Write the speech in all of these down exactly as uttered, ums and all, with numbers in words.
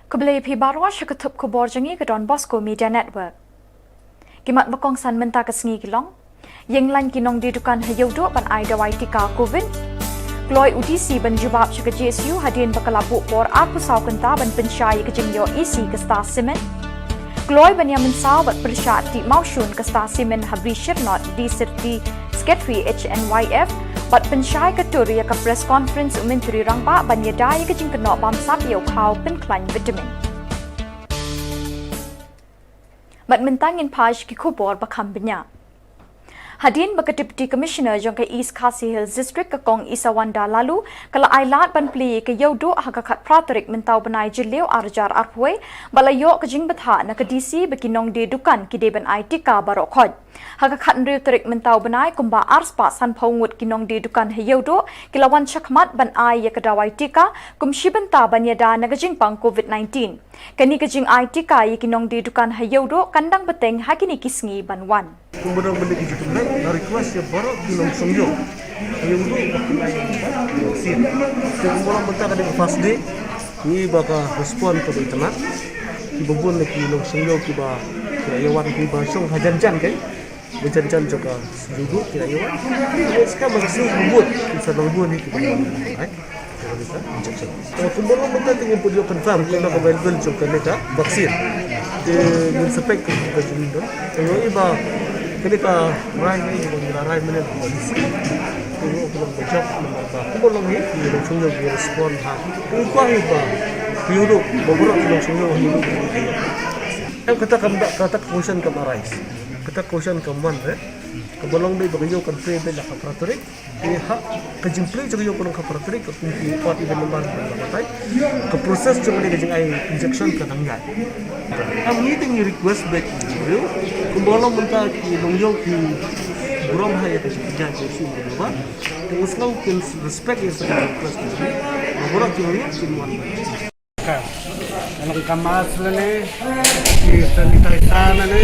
Khublei phi baroh sha ka thup khubor jong ngi ka Don Bosco Media Network. Ki mat ba kongsan mynta ka sngi ki long: Ïeng lain ki nongdie dukan ha Ïewduh ban ai dawai tika covid. Kloi u DC ban jubab sha ka JSU hadien ba ka la buh por arphew saw kynta ban pynshai ïa ka jingïoh EC ka Star Cement. Kloi ban ïa mynsaw bad pyrshah tih mawshun ka Star Cement ha Bri Shyrnot, D thirty Secretary HNYF, bad pynshai ka tur ïa ka press conference u Myntri Rangbah ban ïada ïa ka jingkynnoh bamsap ïa u khaw pynkhlaiñ vitamin. Bad mynta ngin phai sha ki khubor ba kham bniah. Hadien ba ka Deputy Commissioner jong ka East Khasi Hills District ka Kong Isawanda Laloo ka la ai lad ban plie ïa ka Ïewduh ha ka khatphra tarik mynta u bnai Jylliew arhajar arphew wei, ba la ïoh ka jingbthah na ka DC ba ki nongdie dukan ki dei ban ai tika baroh khoit. Ha ka khathynriew tarik mynta u bnai kumba arspah sanphew ngut ki nongdie dukan ha Ïewduh ki la wan shakhmat ban ai ïa ka dawai tika kum shi bynta ban ïada na ka jingpang covid nineteen. Kane ka jingai tika ïa ki nongdie dukan ha Ïewduh kan dang bteng ha kine ki sngi ban wan. Kumba dang mynta ki jingkynnoh, nga request ïa baroh ki nongshong ïew ha Ïewduh ba kin ai vaccine. Te kumba long mynta ka dei ka first day, ngi ba ka respond ka ba itynnad. Kiba bun na ki nongshong ïew kiba, kiba ïa wan kiba shong hajan jan kai. Ba jan jan jong ka Ïewduh ki la ïa wan. Ngi skhem ba ka sngi ba bud, ki sa nang bun hi kiba ïa wan. Ai. Injection. Kumba long mynta te ngim pat ïoh confirm kumno ka available jong kane ka vaccine. Te ngin sa peit ka jingdon. Te ngi ïohi ba kane ka rai ngi ba ngi la rai mynne ba ngi si. Te ngi ïohi ba ka jop namar ba kumba long hi ngi long sung ngi respond ha. Ngi kwah hi ba Ïewduh ba baroh ki long sung ngi. Em kata ka, kata ka question kam arise. Kata ka question kam wan, eh. Kaba long dei ba ka ïew kan plie beit la khatphra tarik. Te ha ka jingplie jong ka ïew ka long khatphra tarik, ka kum ki odd even number ba la batai. Ka process jong ka dei ka jingai injection ka dang ïaid. Ka meeting ngi request beit ki briew. Kumba long mynta ki nongïew ki burom ha ïa ka jingïaid ka issue ba. Te nga sngew kin respect ïa ka request ka briew. Ba baroh ki nongïew kin wan. Ka long ka mask lane, ki sanitizer lane,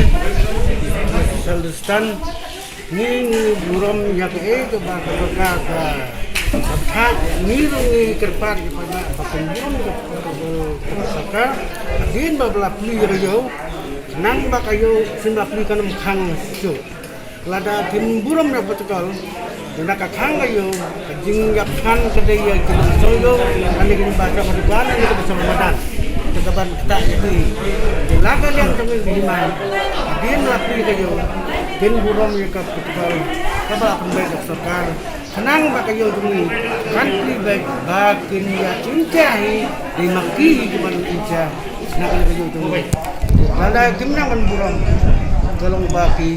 social distance. Ngi ngi burom ïa kaei kaba ka sorkar ka, ka, ka, ngi ruh ngi kyrpad ïa ka ba, ba pynburom ïa ka, ka, ka sorkar. Hadien ba la plie ïa ka ïew, nang ba ka ïew shen ba plie kan ym khang shuh. Lada kim burom ïa ka protocol, ynda ka khang ka ïew, ka jingïaphan ka dei ïa ki nongshong ïew, lane ki nongba shong ha dukan, lane ki ba shong ha madan. Te ka ban ktah ïa ki. Te la ka liang ka mih ki hima, hadien la plie ka ïew, kin burom ïa ka protocol kaba la pynbeit da ka sorkar. Khnang ba ka ïew jong ngi kan plie beit ba kin ïa imtia hi, dei ma ki hi ki ban imtia na ka ïew jong ngi. Lada kim nang ban burom, ka long ba ki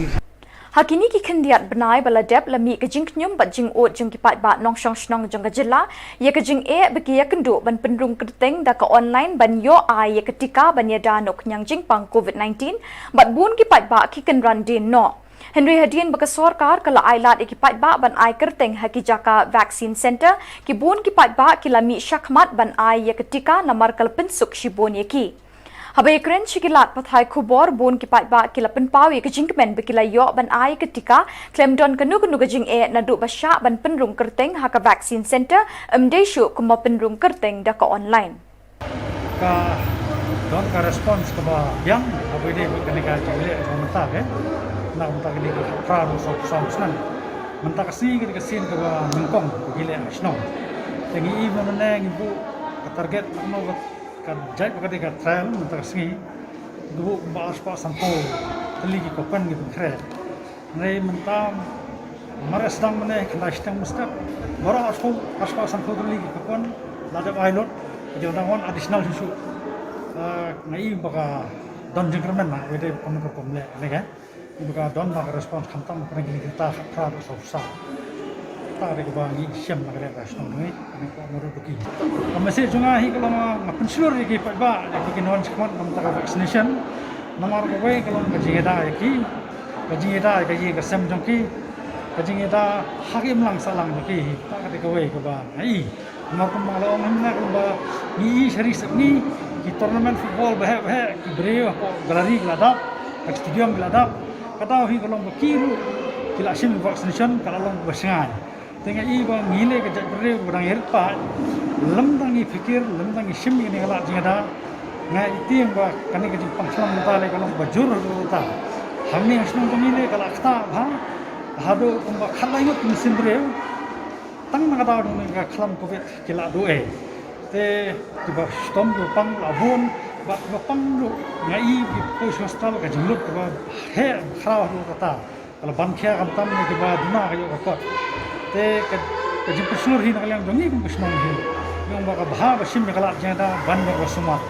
Ha kine ki khyndiat bnai ba la dep la mih ka jingkhñium bad jingud jong ki paidbah nongshong shnong jong ka jylla ïa ka jingeh ba ki ïakynduh ban pynrung kyrteng da ka online ban ïoh ai ïa ka tika ban ïada na u khñiang jingpang covid nineteen, bad bun ki paidbah ki kynran dien noh. Hynrei hadien ba ka sorkar ka la ai lad ïa ki paidbah ban ai kyrteng ha ki jaka vaccine centre, ki bun ki paidbah ki la mih shakhmat ban ai ïa ka tika namar ka la pynsuk shibun ïa ki. Haba ïakren sha ki lad pathai khubor, bun ki paidbah ki la pynpaw ïa ka jingkmen ba ki la ïoh ban ai ka tika khlem don kano kano ka jingeh naduh ba shah ban pynrung kyrteng ha ka vaccine centre, ym dei shuh kumba pynrung kyrteng da ka online. Ka don ka response kaba biang haba ïadei bad kane ka jingleh kaba mynta, eh, na ka mynta kane ka khatphra haduh sawphew saw snem. Mynta ka sngi ka dei ka sien kaba nyngkong ba ki leh ha shnong. Te ngi i ba mynne ngi buh ka target na ka Ka jait ba ka dei ka trial mynta ka sngi, ngi buh kumba arspah sanphew tylli ki coupon ngi pynkhreh. Hynrei mynta mar sdang mynne khyndai shiteng mynstep, baroh arspah, arspah sanphew tylli ki coupon la dep ai lut, ki la dang wan additional shuh shuh. Ah, nga i ba ka don jingkyrmen na kawei de kum ka kum leh ne ka. Ba ka don ba ka response khamtam ka ngi kita khat khat sa sa. Ta de ba ngi shem na ka shnong ngi, ngi ko mo ru ki. Ka message jong nga hi ka long nga pynshlur ïa ki paidbah ïa ki nong shnong namar ka vaccination. Namar kawei ka long ka jingïada ïa ki, ka jingïada ïa ka ïing ka sem jong ki, ka jingïada ha ki imlang sahlang jong ki. Ta ka dei kawei kaba ngi Namar kumba nga la ong hynne kumba ngi i sha ri sha ngi ki tournament football baheh baheh ki briew hapoh gallery ki la dap, ha ki stadium ki la dap. Ka daw hi ka long ba ki ruh ki la shim vaccination ka la long ba shngaiñ. Te nga i ba ngi leh ka jaitbynriew ba dang ïarit paid, lymda ngi pyrkhat, lymda ngi shim ïa kane ka lad jingïada, Nga ïohi ba kane ka jingpang khlam mynta lei ka long ba jur ruh ta. Hangne ha shnong jong ngi lei ka la ktah bha. Haduh kumba khatlai ngut ki mynsiem briew. Tang na ka daw jong ka khlam covid ki la duh ei. Te kiba shitom kiba pang la bun, bad kiba pang ruh nga ïohi ki poi sha hospital ka jinglut kaba heh khraw haduh kata. Ka la ban khia khamtam ïa kiba duna ka ïoh ka kot. Te ka, ka jingpynshlur hi na ka liang jong ngi kum ka shnong hi. Ïa ba ka bha ba shim ïa ka lad jingïada ban ïa ka sumar.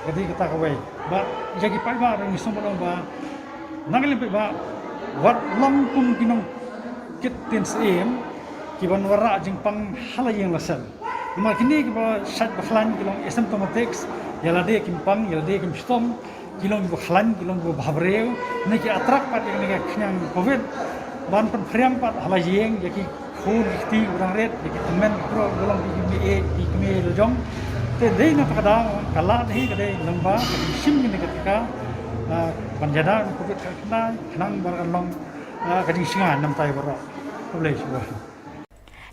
Ka dei kata kawei. Ba ïa ki paidbah ruh ngi sngewbha long ba na ka liang paidbah wat long kum ki nongkit ktien syiem ki ban wanrah jingpang ha la ïing la sem. Namar kine kiba shait ba khlaiñ ki long asymptomatics, ïa lade kim pang, ïa lade kim shitom, ki long kiba khlaiñ, ki long kiba bhabriew, ne ki attract pat ïa kane ka khñiang covid, ban pynphriang pat ha la ïing ïa ki khun ki kti kiba dang rit, ïa ki tymmen ki kro kiba long ki kmie, ki kmie la jong. Te dei na kata ka daw ka lah dei ka dei lyngba ka jingshim kane ka tika, ah, ban ïada ïa ka covid ka khnang, khnang ba kan long, ah, ka jingshngaiñ namar ïa baroh. Khublei shibun.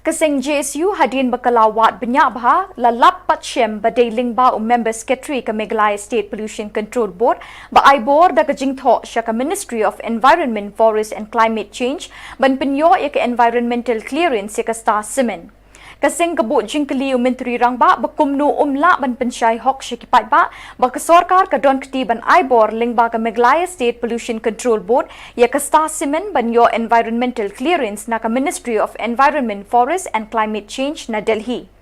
Ka seng J S U hadien ba ka la wad bniah bha, la lap pat shem ba dei lyngba u member secretary ka Meghalaya State Pollution Control Board ba ai bor da ka jingthoh sha ka Ministry of Environment, Forest and Climate Change ban pynïoh ïa ka environmental clearance ïa ka Star Cement. Ka seng ka buh jingkylli u Myntri Rangbah ba kumno um lah ban pynshai hok sha ki paidbah ba ka sorkar ka don kti ban ai bor lyngba ka Meghalaya State Pollution Control Board ïa ka Star Cement ban ïoh environmental clearance na ka Ministry of Environment, Forest and Climate Change na Delhi.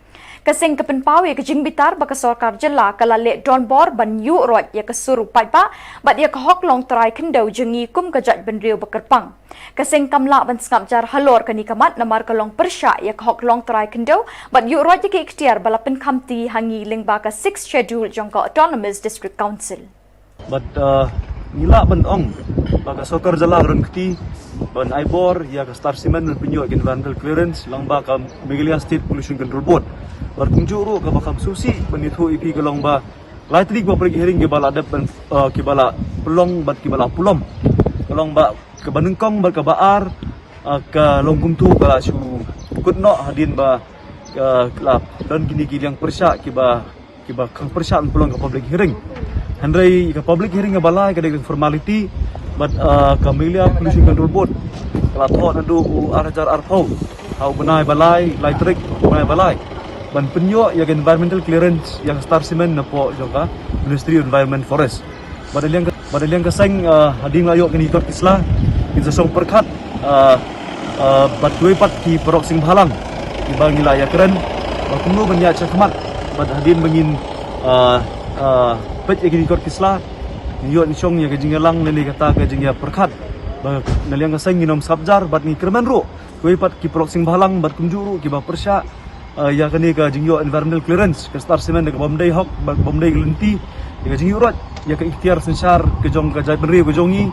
Ka seng ka pynpaw ïa ka jingbitar ba ka sorkar jylla ka la leh donbor ban ïuhroit ïa ka sur u paidbah bad ïa ka hok longtrai khyndew jong ngi kum ka jaitbynriew ba kyrpang. Ka seng kam lah ban sngap jar halor kane ka mat namar ka long pyrshah ïa ka hok longtrai khyndew bad ïuhroit ïa ka iktiar ba la pynkhamti ha ngi lyngba ka Sixth Schedule jong ka Autonomous District Council. Bad, uh, ngi lah ban ong ba ka sorkar jylla ka don kti ban ai bor ïa ka Star Cement ban pynïoh ïa ka environmental clearance lyngba ka Meghalaya State Pollution Control Board. Bad kumjuh ruh kaba kham sngewsih ban ïathuh ïa phi ka long ba lai tylli ki public hearing kiba la dep ban, uh, kiba la pynlong bad kiba la pynlong. Ka long ba kaba nyngkong bad kaba ar, ah, ka long kumtu ka la shu kut noh hadien ba, ah, ka la don kine ki liang pyrshah kiba, kiba khang pyrshah ban pynlong ka public hearing. Hynrei ka public hearing kaba lai ka dei ka formality bad, ah, ka Meghalaya Pollution Control Board ka la thoh naduh u ar hajar arphew ha u bnai ba lai, lai tarik u bnai ba lai ban pynïoh ïa ka environmental clearance ïa ka Star Cement napoh jong ka Ministry of Environment Forest. Bad na liang ka, bad na liang ka seng, ah, hadien la ïoh kine ki kot ki sla, ngin sa shong pyrkhat, ah, ah, bad kiwei pat ki paralok seng bhalang kiba ngi la ïakren ba kumno ban ïaid shakhmat bad hadien ba ngin, ah, ah, peit ïa kine ki kot ki sla, ngin ïoh ngin shong ïa ka jingïalang lane kata ka jingïapyrkhat. Ba na liang ka seng ngin ym sngap jar bad ngi kyrmen ruh kiwei pat ki paralok seng bhalang bad kumjuh ruh kiba pyrshah, ah, ïa kane ka jingïoh environmental clearance ka Star Cement da kaba ym dei hok, ba, ba ym dei ka lynti ïa ka jingïuhroit ïa ka iktiar synshar ka jong ka jaitbynriew ka jong ngi,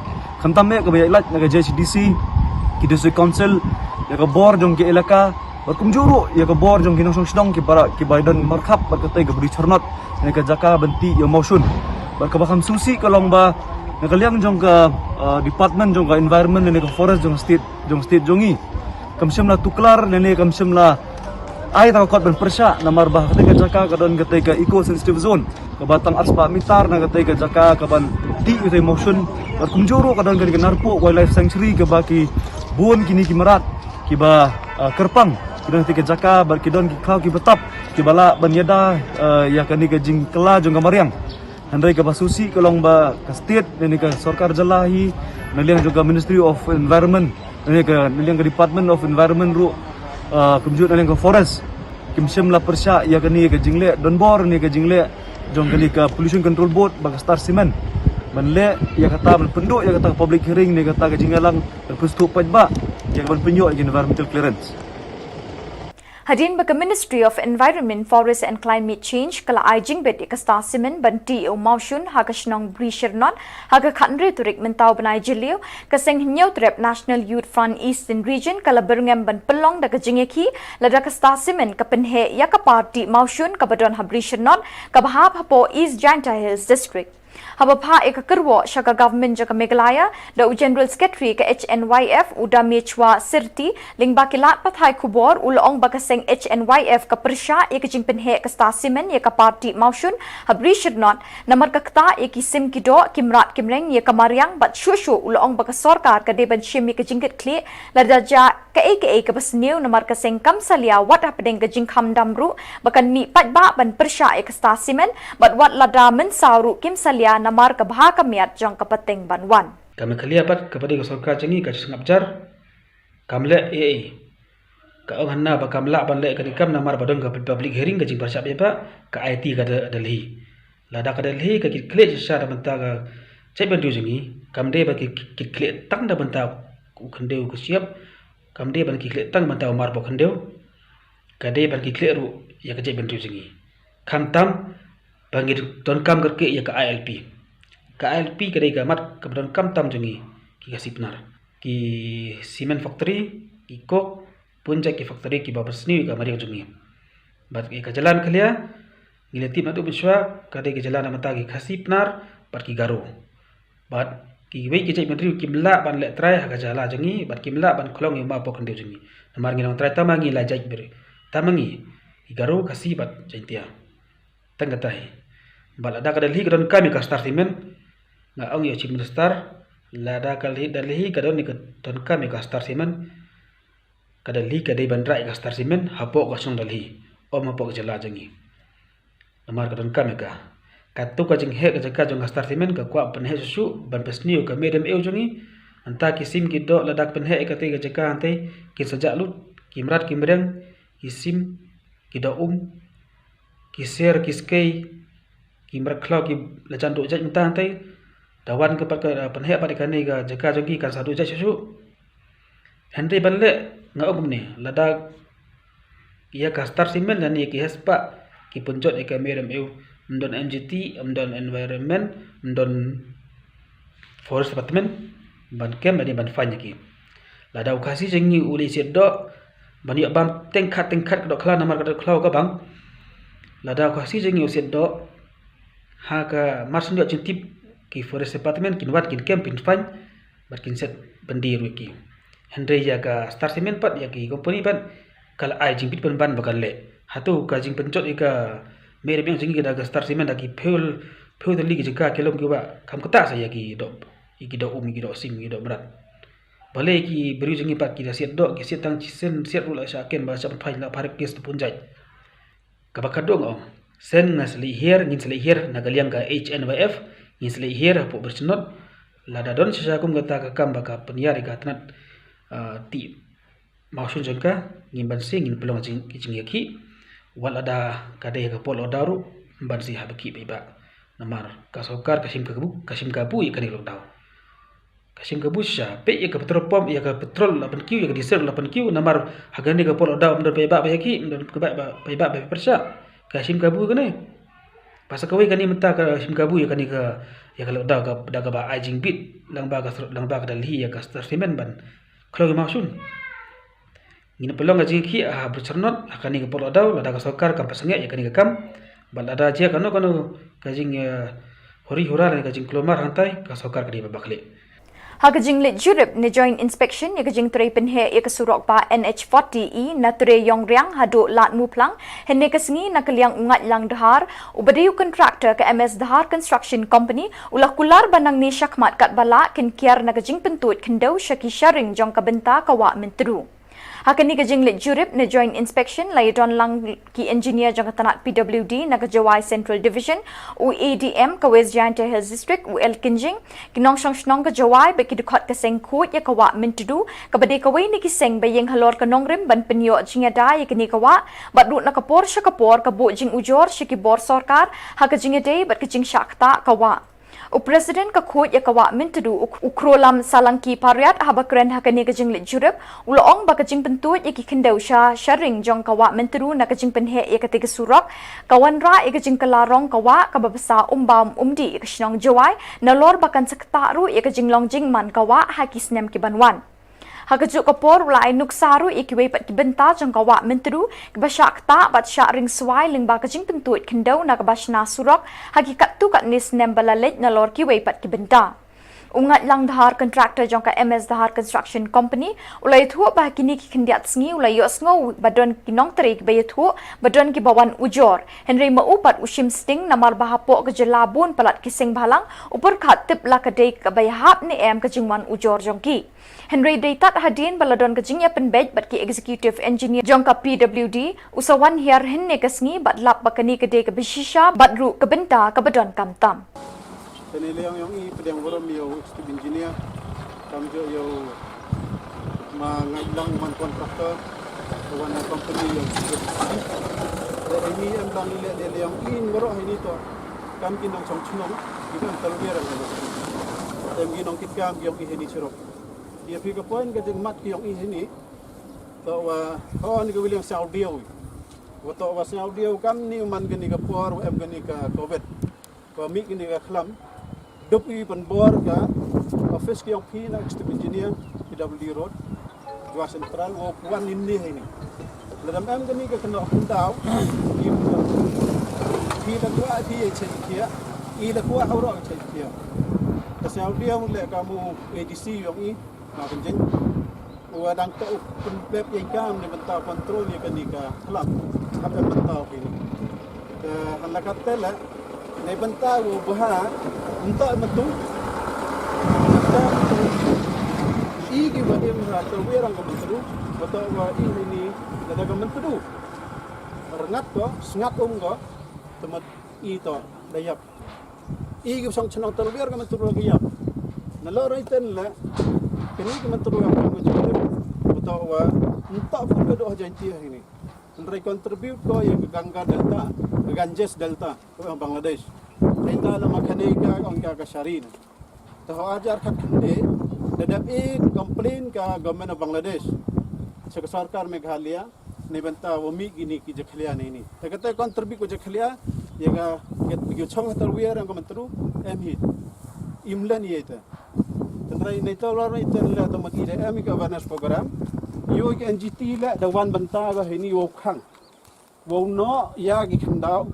khamtam eh kaba ïaid lait na ka J H A D C, ki District Council, ïa ka bor jong ki elaka bad kumjuh ruh ïa ka bor jong ki nongshong shnong kiba, kiba don markhap bad katei ka Bri Chornot ne ka jaka ban tih ïa u mawshun. Bad kaba kham sngewsih ka long ba na ka liang jong ka, ah, department jong ka environment ne ka forest jong state, jong state jong ngi kam shym la tuklar lane kam shym la ai ta ka kot ban pyrshah namar ba katei ka jaka ka don katei ka eco sensitive zone kaba tang arspah mitar na katei ka jaka kaban tih katei mawshun. Bad kumjuh ruh ka don katei ka Narpuh Wildlife Sanctuary kaba ki bun kine ki mrad kiba, ah, kyrpang ki don katei ka jaka bad ki don ki khlaw kiba tap kiba lah ban ïada, ah, ïa kane ka jingkylla jong ka mariang. Hynrei kaba sngewsih ka long ba ka state ne ka sorkar jylla hi na liang jong ka Ministry of Environment ne ka, na liang ka Department of Environment ruh, ah, kumjuh na liang ka forest kim shym la pyrshah ïa kane ka jingleh donbor ne ka jingleh jong kane ka Pollution Control Board ba ka Star Cement ban leh ïa kata ban pynduh ïa kata ka public hearing ne kata ka jingïalang ban pynsngewthuh paidbah ïa ka ban pynïoh ïa ka environmental clearance. Hadien ba ka Ministry of Environment, Forest and Climate Change ka la ai jingbit ïa ka Star Cement ban tih ïa u mawshun ha ka shnong Bri Shyrnot ha ka khathynriew tarik mynta u bnai Jylliew, ka seng Hynñiewtrep National Youth Front Eastern Region ka la byrngem ban pynlong da ka jingïakhih lada ka Star Cement ka pynheh ïa ka par tih mawshun kaba don ha Bri Shyrnot kaba hap hapoh East Jaintia Hills District. Haba phah ïa ka kyrwoh sha ka Government jong ka Meghalaya da u General Secretary ka H N Y F u Damechwa Syrti, lyngba ki lad pathai khubor u la ong ba ka seng H N Y F ka pyrshah ïa ka jingpynheh ka Star Cement ïa ka Party Mawshun ha Bri Shyrnot namar ka ktah ïa ki sim ki doh, ki mrad ki mreng ïa ka mariang bad shuh shuh u la ong ba ka sorkar ka dei ban shim ïa ka jingkitkhlieh lada jia kaei kaei kaba sniew namar ka seng kam salia wat hapdeng ka jingkham dam ruh ba kan mih paidbah ban pyrshah ïa ka Star Cement bad wat lada mynsaw ruh kim salia namar ka bha ka miat jong ka pateng ban wan. Ka Meghalaya pat kaba dei ka sorkar jong ngi ka sngap jar, kam leh ei ei. Ka ong hana ba kam lah ban leh kane ka kam namar ba don ka public hearing, ka jingpyrshah paidbah, ka aiti ka Delhi. Lada ka Delhi ka kit khlieh shisha da bynta ka jaitbynriew jong ngi, kam dei ba ki kit khlieh tang da bynta u khyndew u ksiap, kam dei ban kit khlieh tang bynta u marpoh khyndew, ka dei ban kit khlieh ruh ïa ka jaitbynriew jong ngi. Khamtam ba ngi donkam kyrkieh ïa ka I L P. Ka I L P ka dei ka mat kaba donkam tam jong ngi ki Khasi Pnar. Ki cement factory, ki coke, bun jait ki factory kiba pynsniew ïa ka mariang jong ngi. Bad ïa ka jylla Meghalaya, ngi la tip naduh mynshuwa ka dei ka jylla na bynta ki Khasi Pnar bad ki Garo. Bad kiwei ki jaitbynriew kim lah ban leh trai ha ka jylla jong ngi bad kim lah ban khlong ïa u marpoh khyndew jong ngi. Namar ngi long trai tang ma ngi la jaitbynriew, tang ma ngi, ki Garo, Khasi bad Jaintia. Tang kata hi. Bad lada ka Delhi ka donkam ïa ka Star Cement, nga ong ïa u Chief Minister, lada ka Delhi, Delhi ka don ïa ka, donkam ïa ka Star Cement, ka Delhi ka dei ban rah ïa ka Star Cement hapoh ka shnong Delhi, ym hapoh ka jylla jong ngi. Namar ka donkam ïa ka. Katto ka jingheh ka jaka jong ka Star Cement ka kwah pynheh shuh shuh ban pynsniew ïa ka Made in India jong ngi. Mynta ki sim ki doh lada ka pynheh ïa katei ka jaka hangtei, kin sa jah lut ki mrad ki mreng, ki sim, ki doh um, ki ser, ki skei, ki mrad khlaw, ki la jan duh jait mynta hangtei. Da wan ka pat ka, eh, pynheh pat ïa kane ka jaka jong ki kan sa duh jait shuh shuh. Hynrei ban leh nga ong kumne, lada ïa ka Star Cement lane ïa ki heh spah ki pynjot ïa ka Made in India, ym don M G T, ym don environment, ym don forest department ban kem lane ban fine ïa ki. Lada u Khasi jong ngi u leit siat doh ban ïoh bam teng khat teng khat ka dohkhlaw namar ka dohkhlaw ka bang. Lada u Khasi jong ngi u siat doh ha ka mar shu ïoh jingtip, ki forest department kin wan kin kem kin fine bad kin set byndi ruh ïa ki. Hynrei ïa ka Star Cement pat, ïa ki company pat, ka la ai jingbit pynban ba kan leh. Hato ka jingpynjot ïa ka Made in India jong ngi da ka Star Cement da ki phew, phew tylli ki jaka ki lum kiba kam ktah sa ïa ki doh, ïa ki doh um, ïa ki doh sim, ïa ki doh mrad. Balei ki briew jong ngi pat ki da siat doh, ki siat tang shisien, siat ruh la shah kem, ba shah pynphai, la pharep case, la pynjot. Kaba khadduh nga ong, shen nga sa leit hiar, ngin sa leit hiar na ka liang ka H N Y F, ngin sa leit hiar hapoh Bri Shyrnot. Lada don shisha kum kata ka kam ba ka pynïar ïa ka tnat, ah, tih mawshun jong ka, ngin banse, ngin pynlong jing, jingïakhih. Wat lada ka dei ka por lockdown ruh, banse haba khih paidbah. Namar ka sorkar ka shim kabu, ka shim kabu ïa kane ka lockdown. Ka shim kabu shisha, peit ïa ka petrol pump, ïa ka petrol la pynkiew, ïa ka diesel la pynkiew, namar ha kane ka por lockdown ym don paidbah ba ïakhih, ym don paidbah ba, paidbah ba pyrshah. Ka shim kabu kane. Ba sa kawei kane mynta ka shim kabu ïa kane ka, ïa ka lockdown ka, da kaba ai jingbit lyngba ka, lyngba ka Delhi ïa ka Star Cement ban khlong ïa mawshun. Ngin pynlong ka jingïakhih ha Bri Shyrnot ha kane ka por lockdown, lada ka sorkar kam pynsangeh ïa kane ka kam. Bad lada jia kano kano ka jing, eh, huri hura lane ka jingkulmar hangtai, ka sorkar ka dei ban bakla. Ha ka jingleit jurip ne joint inspection ïa ka jingtrei pynheh ïa ka surok ba N H forty E na Tre Ïongriang haduh Lad Muphlang, hynne ka sngi na ka liang u Ngaitlang Dhar, uba dei u contractor ka M S Dhar Construction Company, u la kular ba nangne shakhmat katba lah kin kiar na ka jingpyntuid khyndew sha ki sharing jong ka bynta ka wah Myntdu. Ha kane ka jingleit jurip ne joint inspection la ïadon lang ki engineer jong ka tnat P W D na ka Jowai Central Division, u A D M ka West Jaintia Hills District, u L Kynjing, ki nongshong shnong ka Jowai bad ki dkhot ka seng khuid ïa ka wah Myntdu, kaba dei kawei na ki seng ba ïeng halor ka nongrim ban pynïoh jingïada ïa kane ka wah, bad ruh na ka por sha ka por ka buh jingujor sha ki bor sorkar ha ka jingïadei bad ka jingshah ktah ka wah. U President ka khuid ïa ka wah Myntdu, u, u Khrolam Salangki Pariat, haba kren ha kane ka jingleit jurip, u la ong ba ka jingpyntuid ïa ki khyndew sha sharing jong ka wah Myntdu na ka jingpynheh ïa katei ka surok ka wanrah ïa ka jingkylla rong ka wah kaba bsa umbam umdih ïa ka shnong Jowai, nalor ba kan sa ktah ruh ïa ka jinglong jingman ka wah ha ki snem ki ban wan. Ha kajuh ka por u la ai nuksa ruh ïa kiwei pat ki bynta jong ka wah Myntdu kiba shah ktah bad shah ringswai lyngba ka jingpyntuid khyndew na kaba shna surok ha ki katto katne snem ba la leit nalor kiwei pat ki bynta. U Ngaitlang Dhar, contractor jong ka M S Dhar Construction Company, u la ïathuh ba ha kine ki khyndiat sngi u la ïohsngew ba don ki nongtrei kiba ïathuh ba don kiba wan ujor. Hynrei ma u pat u shim sting namar ba hapoh ka jylla bun palat ki seng bhalang u pyrkhat tip la ka dei kaba ïahap ne em ka jingwan ujor jong ki. Hynrei dei tad hadien ba la don ka jingïapynbeit bad ki executive engineer jong ka P W D, u sa wan hiar hynne ka sngi bad lap ba kane ka dei kaba shisha bad ruh ka bynta kaba donkam tam. Kane liang ïong i pdiang burom ïa u chief engineer, kam jooh ïa u ma Ngaitlang u man contractor, u wan na company ïong i. Te ini em dang i leh de liang i baroh ini to. Kam ki nongshong shnong, ki kam talwer ang. Em ki nongkitkam ïong i ini sirok. Ïa phi ka point ka jingmat ki ïong i ini. To wa, to ni ka wiliang Saudi ïong i. Wa to wa Saudi ïong kam ni man kani ka por, wa em kani ka covid. Wa mih kani ka khlam. Dup i pynbor ka office ki ïong phi na executive engineer P W D Road, Jowai Central, wa wan ini hi ni. Lada em kani ka kynnoh khyndaw, i phi da kwah phi ïa check ïa, i da kwah ha u rok check ïa. Ka Saudi ïong leh ka mu A D C ïong i, ma pynjeng. Wa dang to u pynbeit ïa kam na bynta control ïa kani ka khlam. Hap em bynta u phi ni. Te han la katte leh, na bynta u bha, nta matu. Nta matu. I ki wa im ha ka wirang ka Myntdu, wa to wa i ni, lada ka Myntdu. Rngat ko, sngat um ko, te mat i to, da ïap. I ki shong shnong talwer ka Myntdu ka ïap. Nalor ïa ten leh, kani ka Myntdu ka ïap, wa to wa, nta pun ka doh Jaintia ini. Hynrei contribute ko ïa ka Ganga Delta, ka Ganges Delta, ka Bangladesh. Delta la ma khane ka ong ka ka shari na. Te ha hajar khatkhyndai, da dep i complain ka government of Bangladesh. Sha ka sorkar Meghalaya, na bynta wa mih kini ki jakhlia na ini. Te kata contribute ko jakhlia, ïa ka, ïa ka shong ha talwer ïong ka Myntdu, em hi. Im len ïa ita. Hynrei na ita lor ita leh to mat i da em i ka awareness program. Ïoh i ka N G T leh da wan bynta ka hini wow khang. Wow noh ïa ki khyndaw,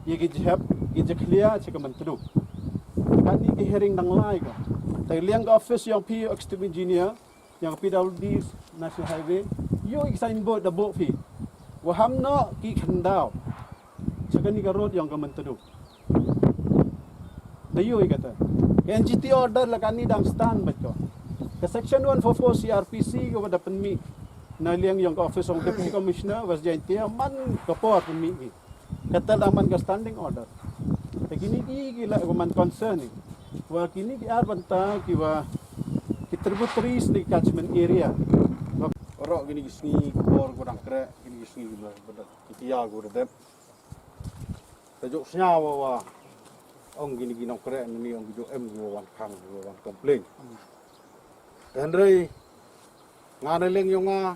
ïa ki jhep, ki jakhlia sha ka Myntdu. Kani ki hearing dang lai ko. Te liang ka office ïong phi executive engineer, ïong P W D National Highway, ïoh i ki signboard da buh phi. Wa ham noh ki khyndaw sha kani ka road ïong ka Myntdu. Da ïoh i kata. Ka N G T order la kani dang stand bad ko. Ka section one four four C R P C ka wa da pynmih na liang ïong ka office ong Deputy Commissioner West Jaintia man ka por pynmih ki. Kata dang man ka standing order. Te kini ki ki la wa man concern ni. Wa kini ki ar bynta ki wa ki tributaries ni catchment area. Wa ro kini ki sngi ki por ko dang kreh, kini ki sngi ki ba, ba, ki tia ko da dep. Te jooh sñiaw wa, wa ong kini ki nongkreh ni, ong ki jooh em ki wa wan khang, ki wa wan complain. Te hynrei nga na liang ïong nga,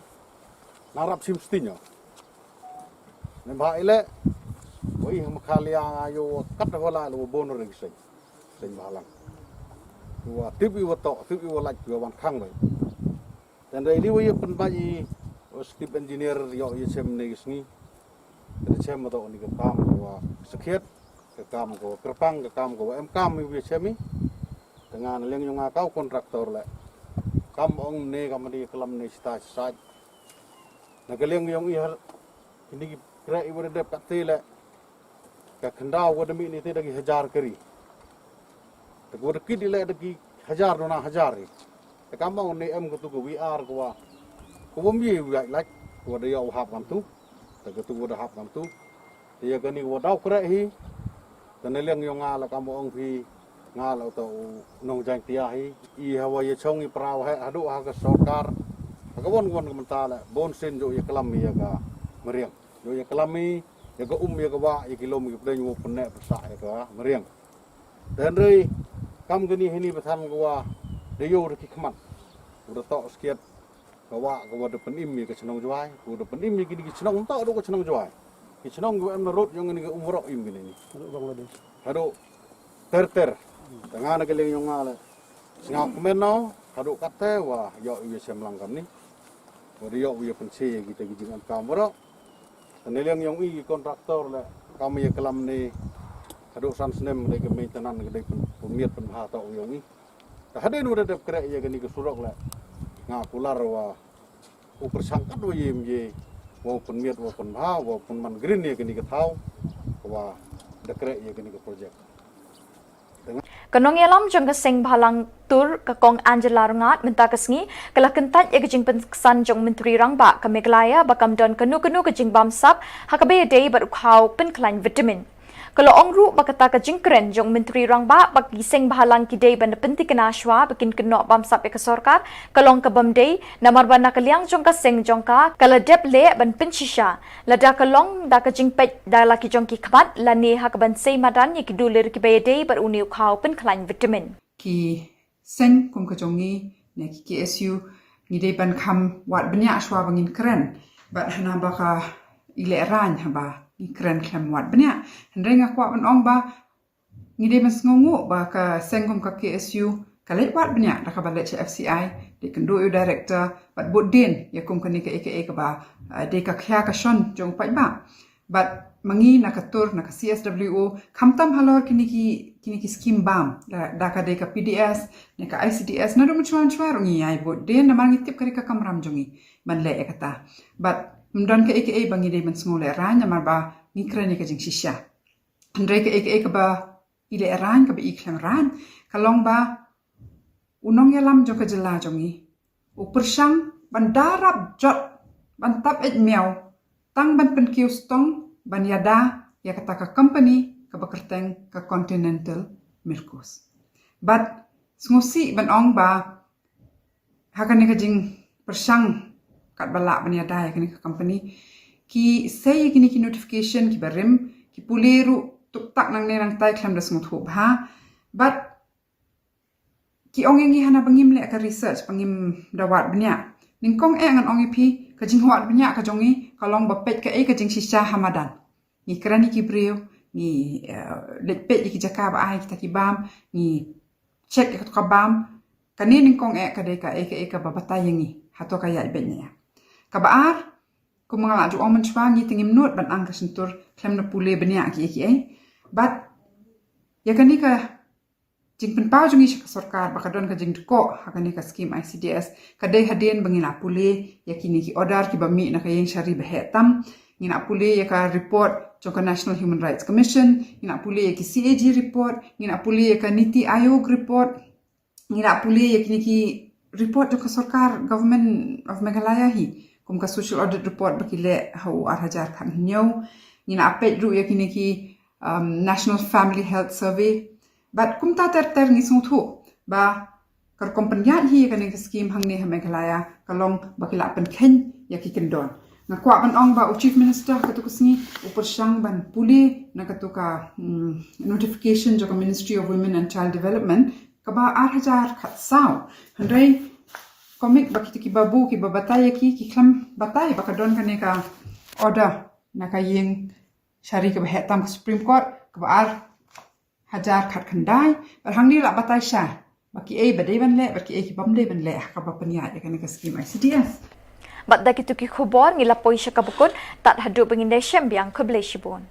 nga rap shim sting ïong. Nembha i leh, wa i ha Meghalaya nga ïoh kat da wa la, la wa bon ring seng. Seng bhalang. Wa tip i wa toh, tip i wa lait, wa wan khang bai. Te hynrei li wa ïa pynbeit i, u chief engineer ïoh ïa chem ne ki sngi. Te chem ma toh ni ka kam ko wa sakhiat, ka kam ko wa kyrpang, ka kam ko wa em kam i wa ïa chem i. Te nga na liang ïong nga ka u contractor leh. Kam ong ne kam ni klam ne sita sait. Na ka liang ïong i har, kini ki kreh i wa da dep katte leh. Ka khyndaw wa da mih ni te da ki hajar kari. Te ko wa da kit i leh da ki hajar duna hajar i. Te kam ong ne em katu ka V R ko wa. Ko wa mih wa lait, ko wa da ïoh hap kam tu. Te katu wa da hap kam tu. Te ïa kani wa daw kreh hi. Te na liang ïong nga la kam ong phi nga la uta u nong Jaintia hi. I ha wa ïa chong i pra wa heh haduh ha ka sorkar. Ha ka won won ka mynta la bon sien jooh ïa klam ïa ka mariang. Jooh ïa klam i ïa ka um ïa ka wah ïa ki lum ïa ki pdeng wa pynneh pynsah ïa ka mariang. Te hynrei kam kani hini ba than ka wa da ïoh da ki khmat. Wa da toh skhiat. Ka wah ka wa da pynim ïa ka chnong Jowai, ka wa da pynim ïa kini ki chnong, ym toh haduh ka chnong Jowai. Ki chnong ki wa em na road ïong kini ki um roh im kini ni. Haduh Bangladesh. Haduh ter ter. Te nga na ka liang ïong nga la. Sngap kmen no, Haduh katte wa ïoh ïa shemlang kamni. Wa da ïoh ïa pynche ïa kita ki jingam kam baroh. Tane liang ïong i ki kontraktor le kam ïa kalam ne. Haduh san snem dei ka maintenance ka dei pynmiat pynbha to ïong i. Ta hadien wa da dep kreh ïa kani ka surok le. Nga kular wa u pyrshang kat wa ïem ye wa u pynmiat wa pynbha wa pynman green ïa kani ka thaw wa da kreh ïa kani ka project. Ka nongïalam jong ka seng bhalang tur ka kong Angela Rngat mynta ka sngi ka la kyntait ïa ka jingpynksan jong Myntri Rangbah ka Meghalaya ba kam don kano kano ka jingbamsap ha kaba ïadei bad u khaw pynkhlaiñ vitamin. Ka la ong ruh ba kata ka jingkren jong Myntri Rangbah ba ki seng bhalang ki dei ban da pyntikna shuwa ba kin kynnoh bamsap ïa ka sorkar ka long ka bym dei namar ba na ka liang jong ka seng jong ka ka la dep leh ban pynshisha lada ka long da ka jingpeit da la ki jong ki khmat lane ha kaban sei madan ïa ki dulir kiba ïadei bad une u khaw pynkhlaiñ vitamin. Ki seng kum ka jong ngi ne ki KSU ngi dei ban kham wad bniah shuwa ba ngin kren bad hana ba ka i lehraiñ haba ngi kren khlem wad bniah. Hynrei nga kwah ban ong ba ngi dei ban sngewnguh ba ka seng kum ka KSU ka leit wad bniah da kaba leit sha FCI, dei kynduh ïa u director bad bud dien ïa kum kane kaei kaei kaba dei ka khia ka shon jong u paidbah. Bad ma ngi na ka tur na ka CSWO khamtam halor kine ki kine ki skim bam da ka dei ka PDS ne ka ICDS naduh mynshwa mynshwa ruh ngi ïai bud dien namar ngi tip ka dei ka kamram jong ngi ban leh ïa kata. Bad ym don kaei kaei ba ngi dei ban sngew lehraiñ namar ba ngi kren ïa ka jingshisha. Hynrei kaei kaei kaba i lehraiñ kaba i khlem raiñ ka long ba u nongïalam jong ka jylla jong ngi u pyrshang ban da rap jot ban tap eit miaw tang ban pynkiew stong ban ïada ïa kata ka company kaba kyrteng ka Continental Mircos. Bad sngewsih ban ong ba ha kane ka jingpyrshang katba lah ban ïada ïa kane ka company ki sei ïa kine ki notification kiba rim ki pule ruh tuktak nangne nangtai khlem da sngewthuh bha. Bad ki ong ïa ngi hana ba ngim leh ka research ba ngim da wad bniah. Nyngkong eh ngan ong ïa phi ka jingwad bniah ka jong ngi ka long ba peit kaei ka jingshisha ha madan. Ngi kren ïa ki briew ngi leit peit ïa ki jaka ba ai kita ki bam ngi check ïa kata ka bam. Kane nyngkong eh ka dei kaei kaei kaba batai ïa ngi hato ka ïaid beit ne ïa. Kaba ar kum nga la ju ong mynshwa ngi te ngim nud ban ang ka shyntur khlem da pule bniah kiei kiei. Bad ïa kane ka jingpynpaw jong ngi sha ka sorkar ba ka don ka jingdkoh ha kane ka skim ICDS ka dei hadien ba ngi la pule ïa kine ki order kiba mih na ka ïing shari ba heh tam. Ngi la pule ïa ka report jong ka National Human Rights Commission, ngi la pule ïa ki CAG report, ngi la pule ïa ka NITI Aayog report, ngi la pule ïa kine ki report jong ka sorkar Government of Meghalaya hi kum ka social audit report ba ki leh ha u ar hajar khathynñiew. Ngi la peit ruh ïa kine ki National Family Health Survey. Bad kumta ter ter ngi sngewthuh ba ka rukom pynïaid hi ïa kane ka skim hangne ha Meghalaya ka long ba ki la pynkheiñ ïa ki kyndon. Nga kwah ban ong ba u Chief Minister ha katu ka sngi u pyrshang ban pule na katu ka notification jong ka Ministry of Women and Child Development kaba ar hajar khatsaw. Hynrei kumne ba kita ki babu kiba batai ïa ki ki khlem batai ba ka don kane ka order na ka ïing shari kaba heh tam ka Supreme Court kaba ar hajar khatkhyndai. Bad hangne la batai sha ba kiei ba dei ban leh bad kiei ki bym dei ban leh ha kaba pynïaid ïa kane ka skim ICDS. Bad da kitu ki khubor ngi la poi sha kaba kut, tad haduh ba ngin da shem biang, khublei shibun.